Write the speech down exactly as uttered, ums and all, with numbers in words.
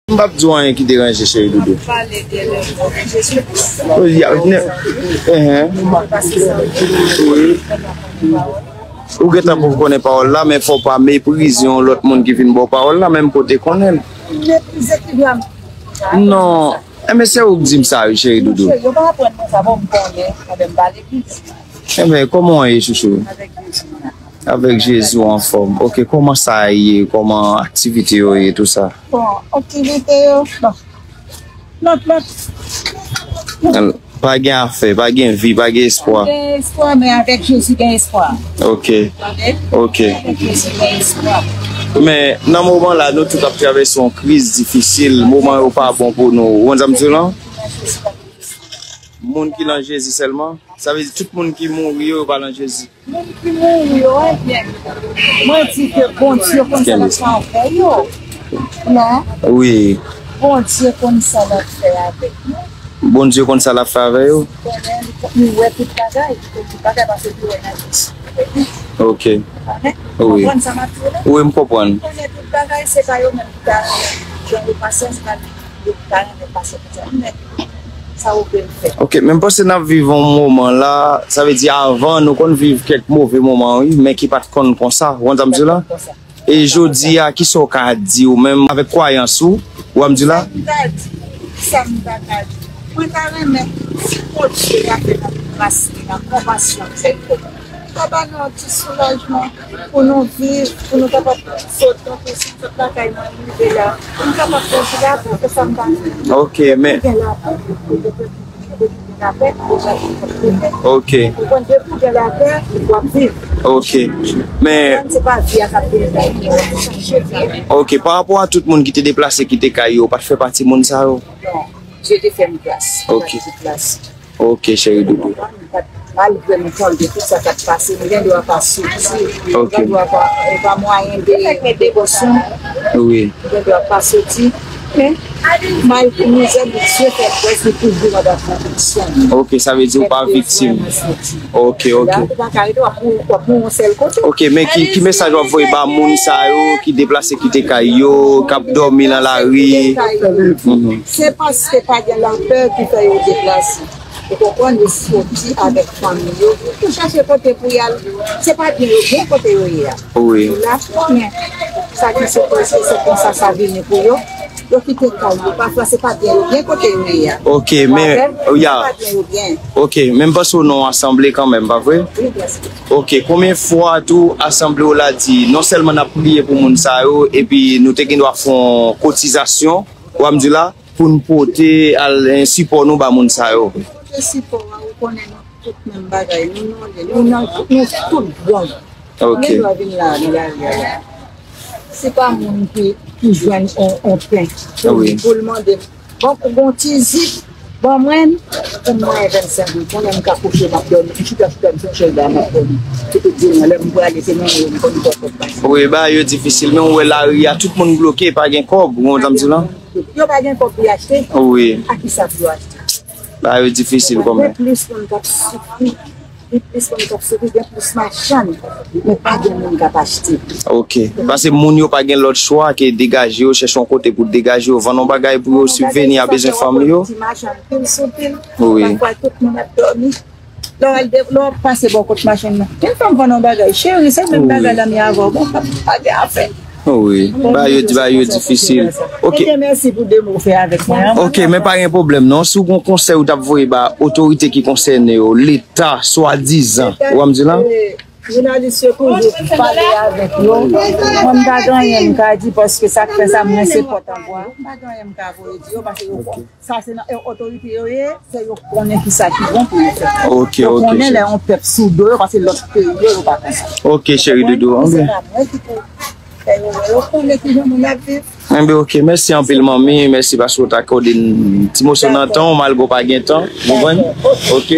M p ap di w anyen ki deranje, cheri doudou. Pale de lè Jezi. Wi, a, ne, enhen. Pase sa. Wi. Ou gentan pou konnen pawòl la, men fò w pa meprize yon lòt moun ki vin ba w pawòl la, menm ke w te konnen l. Meprize ki dwa m. Non. Enben, se ou k di m sa, wi, cheri doudou. Yo pa aprann mwen sa, bon, m konnen, anben, m pa legliz. Enben, kòman w ye, chouchou? Avèk Jezi, m la. Avèk Jezi, w anfòm. Ok, kòman sa ye? Kòman aktivite yo ye, tou sa? Bon, aktivite yo, bon. Lòt, lòt. Pa gen afè, pa gen vi, pa gen espwa. Gen espwa, men avèk Jezi gen espwa. Ok. Tande? Ok. Avèk Jezi gen espwa. Men nan moman la, nou tout ap travèse yon kriz difisil. Moman yo pa bon pou nou. Ou konn sa m di w lan? Moun ki lan Jezi sèlman? Sa vle di tout moun ki mouri yo, yo pa lan Jezi? Moun ki mouri yo, ebyen, mwen di ke Bondye konn sa l ap fè avè yo. Non. Wi. Bondye konn sa l ap fè avè yo. Bondye konn sa l ap fè avè yo? Konnen li, li wè tout bagay, li konn tout bagay paske li wè nan Jezi. Ok. Wi. Konprann sa m ap di w la? Wi, m konprann. Li konnen tout bagay, se pa yo menm ki ta, jan yo pase, se pa yo ki ta renmen pase pou sa. Men, sa ou vle l fè. Ok, men m panse n ap viv yon moman la, sa vle di avan nou konn viv kèk move moman, wi, men ki pa t konn konsa, ou konn sa m di w la? Konsa. E jodi a, kisa w ka di ou menm avèk kwayans ou, ou ap di la? Sa m ta di, sa m ta ka di. Mwen ta renmen si Bondye ta fè nan gras li, nan konpasyon l, se tou. Sa ba nou yon ti soulajman pou nou viv, pou nou kapab sot nan tout sa k lakay mwen rive la. Pou nou kapab viv la, pou ke sa m pa gen. Ok, men gen lapè, pou gen lapè, pou gen lapè. Ok. Ou konn depi w gen lapè, w ap viv. Ok. Men se pa vi a k ap vini la, w ap chache vi a. Ok, pa rapò a tout moun ki te deplase kite kay yo, w pa t fè pati moun sa yo? Non, Dye te fè m gras. Ok. Mwen pa t deplase. Ok, cheri doudou. Malgre nou tande tout sa k ap pase, nou gen dwa pa soti. Nou gen dwa pa, e pa mwayen de devosyon. Wi. Nou gen dwa pa soti. Men, malgre mizè, Bondye fè grès li kouvri nou anba pwoteksyon li. Ok, sa vle di ou pa viktim. Ok, ok. La, ou pa ka rete, w ap mouri, w ap mouri yon sèl kote. Ok, men ki, ki mesaj w ap voye ba moun sa yo ki deplase kite kay yo, k ap dòmi nan lari? Mhm. Se paske pa gen lapè ki fè yo deplase. Ou konprann, yo soti avèk fanmi yo. Yo chache kote pou y al. Se pa byen yo gen kote yo ye a. Wi. Yo la, men sa ki se pase, se konsa sa vini pou yo. Yo kite kay yo. Pafwa, se pa byen yo gen kote yo ye a. Ok, men, ya. Se pa byen yo gen. Ok, men m panse w nan yon asanble kanmenm, pa vre? Wi, byen si. Ok, konbyen fwa tou asanble w la di, non sèlman n ap priye pou moun sa yo, epi nou te gen dwa fè yon kotizasyon, w ap di la, pou n pote al, eh, sipò nou ba moun sa yo. Pote sipò a, ou konnen nou tout menm bagay, nou, nou, nou, nou tout bon. Ok. Nou gen dwa vin la, nan lari a la. Se pa moun ki, ki jwenn on, on pen pou, wi, pou l mande, bon, bon ti zip, ban mwen, pou mwen vennsenk goud. Konnen m ka kouche, m ap dòmi, m chita, chita, m se yon chèlda, m ap dòmi. Se tout di mwen, lè m prale, se mwen, m konn kòb pase. Wi, bagay yo difisil, men ou wè lari a, tout moun bloke, pa gen kòb, ou konn sa m di la? Yo pa gen kòb pou y achte. Wi. A ki sa pou yo achte? Bagay yo difisil kòmè. Gen plis moun k ap soufri. Gen plis moun k ap soufri, gen plis machann. Men pa gen moun k ap achte. Ok. Paske moun yo pa gen lòt chwa ke degaje yo, chèche yon kote pou degaje yo, vann yon bagay pou yo sibveni a bezwen fanmi yo. Ti machann pil sou pil. Wi. Pafwa tout moun ap dòmi. Lè w al de, lè w ap pase bò kot machann nan. Yon fanm vann yon bagay, cheri, se menm bagay la m ye avè w. Bon, pa gen afè. Wi, bagay yo di, bagay yo difisil. Ok. Ebyen, mèsi pou de mo w fè avèk mwen an. Ok, men pa gen pwoblèm non. Si w gen yon konsèy ou t ap voye ba otorite ki konsène yo, Leta, swadizan, ou wè m di la? Jounalis yo toujou pale avèk yo. Mwen, m pa gen anyen m ka di paske sa k fè sa, mwen se pòtvwa. M pa gen anyen m ka voye di yo paske yo fò. Sa se nan, e, otorite yo ye, se yo konnen ki sa ki bon pou yo fè. Ok, ok, cheri. Yo konnen lè yon pèp sou do yo, paske lòt peyi yo, yo pa konsa. Ok, cheri doudou, ok. Se pa mwen ki pou fè yo wè, yo konnen ki jan moun ap viv. Enben, ok, mèsi anpil, manmi, mèsi paske w t akòde n ti moso nan tan w, malgre w pa gen tan, ou konprann? Ok.